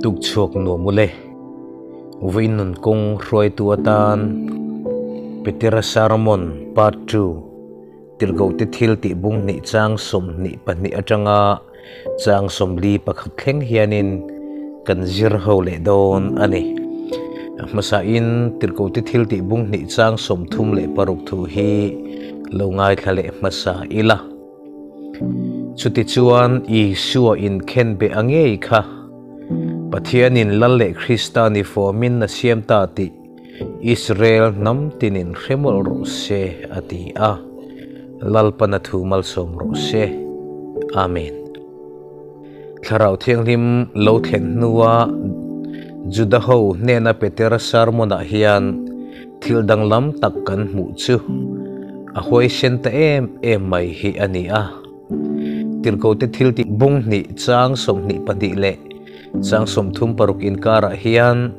Tukchhuak nuam ule. Vawiin nun kawng hruaitu atan Petera Sermon Part 2 Tirhkohte thil tih bung hnih chang 22 atanga chang 41 thleng hianin kan zir ho leh dawn a ni. A hmasain Tirhkohte thil tih bung hnih chang 36 thu hi lo ngaithla leh hmasa ila. Chutichuan Isua inkhen be a ngei kha Pathianin Lal leh Krista ni fawmin a siam ta tih Israel hnam tinin hre mawlh rawh se, a ti a. Lalpan a thu malsawm rawh se. Amen. Thlarau Thianghlim lo thlen hnua Juda ho hnena Petera sermon-ah hian thil danglam tak kan hmuh chu a huaisen ta em em mai hi a ni a. Tirhkohte thil tih bung hnih chang 22 leh chang 36 inkarah hian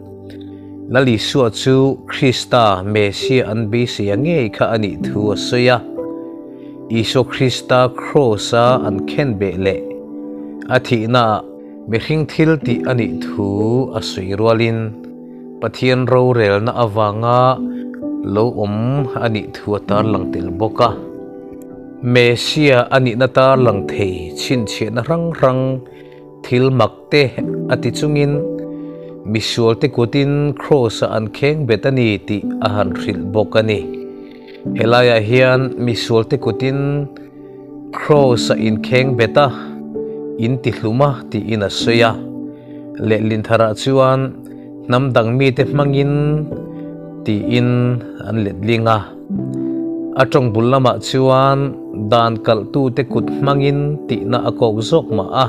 Lal Isua chu Krista, Messiah an beisei a ngei kha a nih thu a sawi a. Isua Krista kraws-a an khen beh leh a thihnaah mihring thil tih a nih thu a sawi rualin Pathian rorelna avanga lo awm a nih thu a tarlang tel bawk a. Messiah a nihna tarlang thei chhinchhiahna hrang hrang thil mak te a ti chungin misualte kutin kraws-a an kheng bet a ni tih a han hrilh bawk a ni. Helaiah hian misualte kutin kraws-a inkheng bet a, in ti hlum a tiin a sawi a. Lehlin tharah chuan hnam dang mite hmangin tiin an letling a. A tawng bul lamah chuan dan kalhtute kut hmangin tihna a kawk zawk mah a.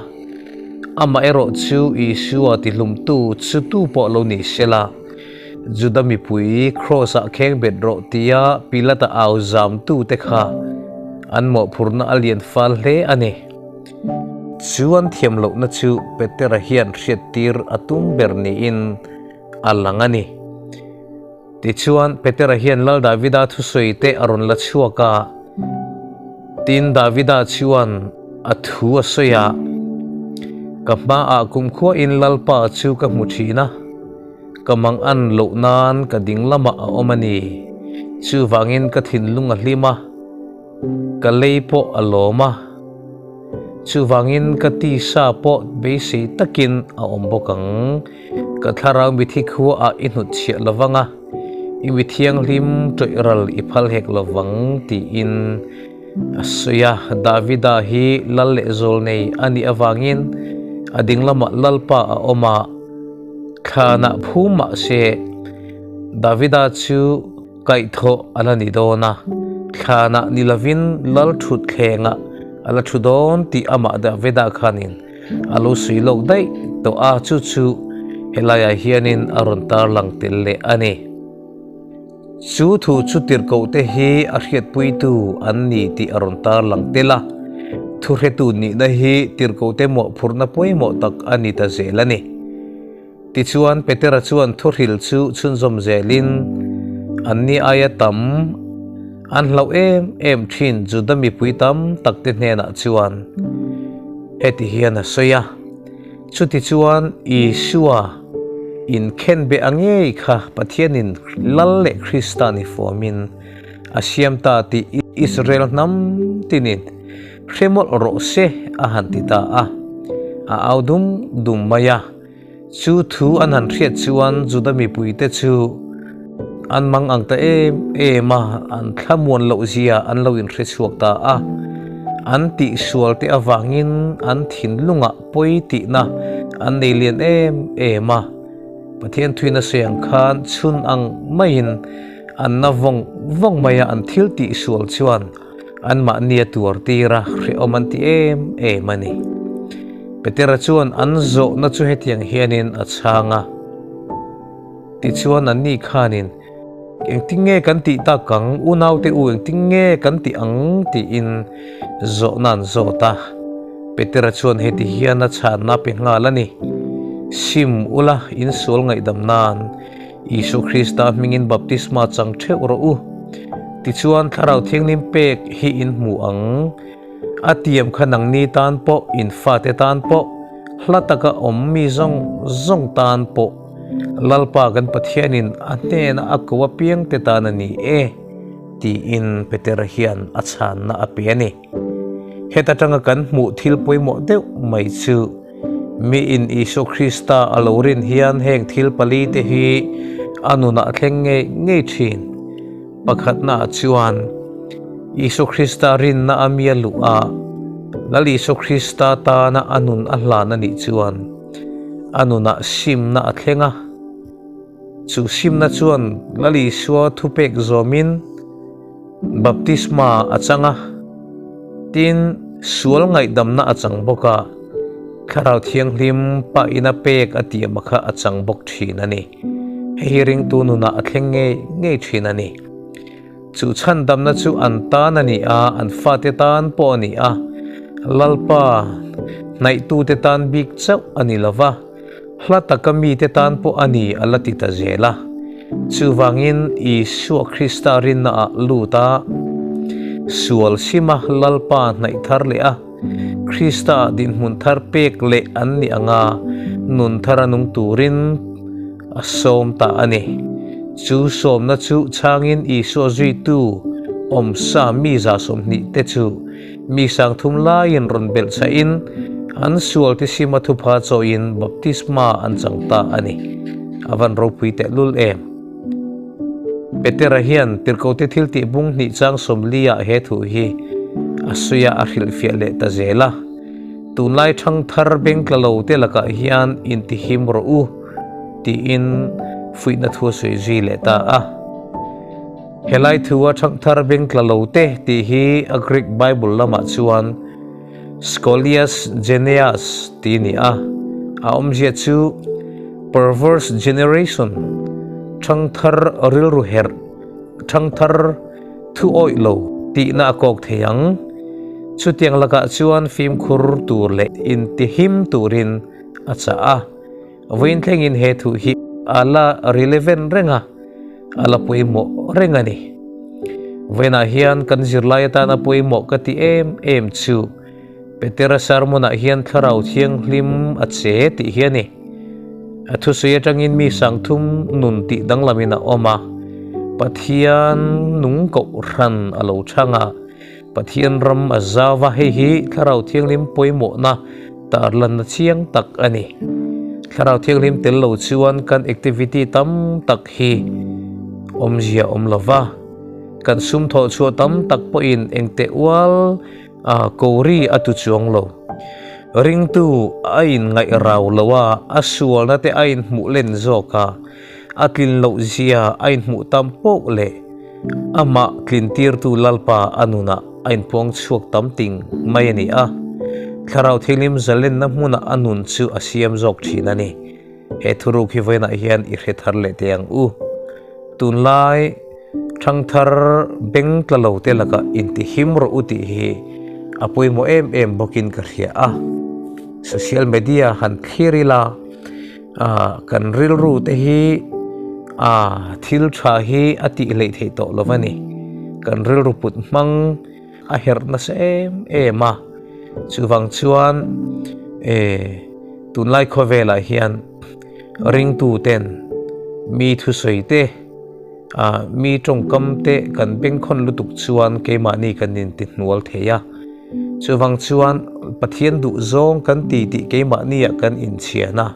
Amaherawh chu Isua tihlumtu chu tu pawh lo ni sela, Juda mipui kraws-ah kheng bet rawh tia Pilata au zamtute kha an mawhphurhna a lian fal hle a ni. Chu an thiam lohna chu Petera hian hriattir a tum ber niin a lang a ni. Tichuan, Petera hian Lal Davida thusawi te a rawn la chhuak a. Tin, Davida chuan a thu a sawi a, Ka hmaah kumkhuain Lalpa chu ka hmu thin a, ka mang an loh nan ka ding lamah a awm a ni. Chuvangin ka thinlung a hlim a, ka lei pawh a lawm a. Chuvangin ka tisa pawh beisei takin a awm bawk ang. Ka thlarau mithi khuaah i hnutchhiah lovang a, i mi thianghlim tawih ral i phal hek lovang tiin a sawi a. Davida hi lal leh zawl nei a nih avangin a ding lamah Lalpa a awm a, thlanah phum mah se Davida chu kaihthawh a la ni dawn a, thlanah ni lovin lal thutthlengah a la thu dawn tih amah Davida khanin A lo sui lawk daih tawh a, chu chu helaiah hianin a rawn tarlang tel leh a ni. Chu thu chu tirhkohte hi a hriatpuitu an ni tih a rawn tarlang tel a, thuhretu nihna hi tirhkohte mawhphurhna pawimawh tak a ni ta zel a ni. Tichuan, Petera chuan thuhril chu chhunzawm zelin, Anni aia tam an hlauh em em thin Juda mipui tam takte hnenah chuan heti hian a sawi a, Chutichuan, Isua inkhen be a ngei kha Pathianin Lal leh Krista ni fuamin a siam ta tih Israel hnam tinin hre mawlh rawh se a han ti ta a, a au dum dum mai a. Chu thu an han hriat chuan Juda mipuite chu an mang ang ta em em a, an thlamuan loh zia an lo inhre chhuak ta a. An tihsual te avangin an thinlungah pawi tihna an nei lian em em a. Pathian thuin a sawi ang khan chhun ang maiin an na vawng vawng mai a, an thil tihsual chuan Anmahni a tuar tir a, hrehawm an ti em em a ni. Petera chuan an zawhna chu hetiang hianin a chhang a, Tichuan anni khanin, Engtin nge kan tih tak ang, unaute u, engtin nge kan tih ang? tiin zawhna an zawt a. Petera chuan heti hian a chhanna pe nghal a ni, Sim ula, insual ngaihdam nan Isua Krista hmingin baptisma chang theuh rawh u. Tichuan Thlarau Thianghlim pek hi in hmu ang. A tiam kha nangni tan pawh, in fate tan pawh, Hla taka awm mi zawng zawng tan pawh Lalpa kan Pathianin a hnena a ko apiangte tan a ni e, tiin Petera hian a chhanna a pe a ni. Heta tanga kan hmuh thil pawimawh deuh mai chu miin Isua Krista a lo rin hian heng thil palite hi a nunah a thleng ngei ngei thin. Pakhatnaah chuan Isua Krista rinna a mi a luh a, Lal Isua Krista tana a nun a hlan a nih chuan a nunah simna a thleng a. Chu simna chuan Lal Isua thupek zawmin baptisma a chang a, tin, sual ngaihdamna a chang bawk a, Thlarau Thianghlim pahin a pek a tiam a kha a chang bawk thin a ni. Hei hi ringtu nunah a thleng ngei ngei thin a ni. Chu chhandamna chu an tan a ni a, an fate tan pawh a ni a, Lalpa hnaihtute tan bik chauh a ni lo va, hla taka mite tan pawh a ni a la ti ta zel a. Chuvangin Isua Krista rinnaah lut a, sual sima Lalpa hnaih thar leh a, Krista dinhmun thar pek leh an nih anga nun thar a nung turin a sawm ta a ni. Chu sawmna chu chhangin Isua zuitu awmsa mi 20 te chu mi 3000 laiin rawn belh chhahin an sual tisima thupha chawiin baptisma an chang ta a ni. A van ropui tehlul em! Petera hian Tirhkote thiltih bung hnih chang 40 ah he thu hi a sawi a, a hrilhfiah leh ta zel a. Tunlai thangthar bengtla lo te lakah hian intihim rawh u tiin fuihna thu a sawi zui leh ta a. Helai thua thangthar bengtla lo te tih hi a Greek Bible lamah chuan Scholias Geneas tih a ni a, a awmzia chu Perverse Generation, Ṭhangthar rilru herh, Ṭhangthar thu awih lo tihna a kawk thei ang. Chutiang lakah chuan fimkhur tur leh intihim turin a chah a. Vawiin thlengin he thu hi a la relevant reng a, a la pawimawh reng a ni. Vawiinah hian kan zirlai atana pawimawh ka ti em em chu Petera sermon-ah hian Thlarau Thianghlim a che tih hi a ni. A thusawi atangin mi 3000 nun tih danglamin a awm a, Pathian nung kohhran a lo chhang a, Pathian ram a zau va, hei hi Thlarau Thianghlim pawimawhna tarlanna chiang tak a ni. Thlarau Thianghlim tel lo chuan kan activity tam tak hi awmzia awm lo va, kan sum thawh chhuah tam tak pawhin engteh ual a kori a tu chuang lo. Ringtu a inngaih rau lo a, a sualna te a inhmuh len zawk a, a tlin loh zia a inhmuh tam poh leh amah tlintirtu Lalpa a nunah a inpuang chhuak tam ting mai a ni a, Thlarau Thianghlim zalenna hmunah a nun chu a siam zawk thin a ni. He thuruk hi vawiinah hian i hre thar leh teh ang u. Tunlai thangthar beng tla lo te lakah intihim rawh u tih hi a pawimawh em em bawkin ka hria a. Social media han thlir ila, Ah, kan rilru te hi ah, thil tha hi a tih hleih theih tawh lo a ni. Kan rilru put hmang a herh nasa em em a. Chuvang chuan eh, tunlai khawvelah hian ringtu ten mi thusawi te, ah, mi tawngkam te kan bengkhawn lutuk chuan keimahni kan intihnual thei a. Chuvang chuan Pathian duhzawng kan ti tih keimahniah kan inchhian a,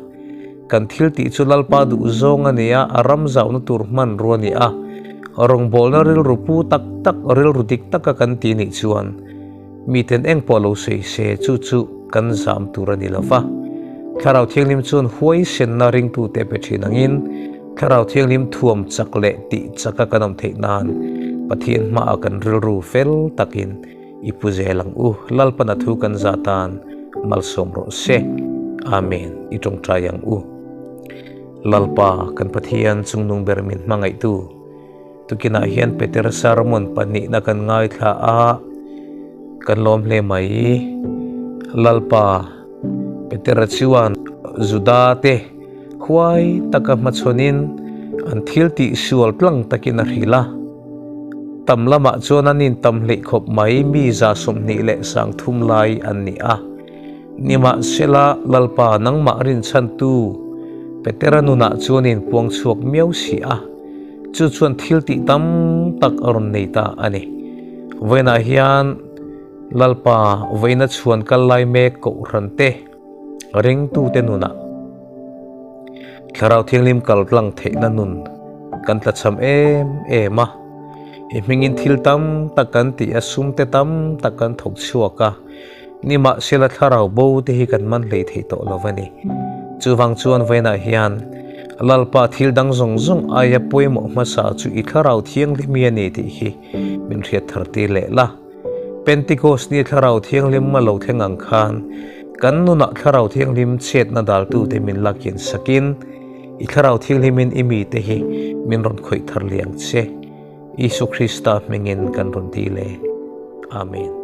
kan thil tih chu Lalpa duhzawng a ni a, a ram zauhna tur hmanrua a ni a, rawngbawlna rilru pu tak tak, rilru dik taka kan ti nih chuan miten eng pawh lo sawi se chu chu kan zam tur a ni lo va. Thlarau Thianghlim chuan huaisenna ringtute pe thin angin Thlarau Thianghlim thuam chak leh tih chaka kan awm theih nan Pathian hmaah kan rilru fel takin I pu zel ang u, Lalpan a thu kan zah tan malsawm rawh se. Amen. I tawngtai ang u. Lalpa, kan Pathian chungnung ber min hmangaihtu, tukinah hian Peter sermon pahnihna kan ngaithla a, kan lawm hle mai. Lalpa, Petera chuan Juda te huai taka hmachhawnin an thil tih sual tlang takin a hrilh a. Tam lamah chuan an intam hleih khawp mai, mi 20 leh 3000 lai an ni a. Nimahsela, Lalpa nangmah rinchhantu Petera nunah chuan in puang chhuak miau si a, chu chuan thil tih tam tak a rawn nei ta a ni. Vawiinah hian Lalpa vawiina chhuan kal lai mek kohhran te, ringtute nunah Thlarau Thianghlim kal tlang theihna nun kan tlachham em em a. I hmingin thil tam tak kan tih a, sumte tam tak kan thawk chhuak a, nimahsela thlarau bo te hi kan man hlei thei tawh lo a ni. Chuvang chuan vawiinah hian Lalpa thil dang zawng zawng aia pawimawh hmasa chu i Thlarau Thianghlim hi a ni tih hi min hriat thar tir leh la. Pentikos ni Thlarau Thianghlim a lo thleng ang khan kan nunah Thlarau Thianghlim chhiatna daltute min la kian sakin i Thlarau Thianghlimin i mite hi min rawn khawih thar liang che. Isu Krista hmingin kan rawn ti le. Amen.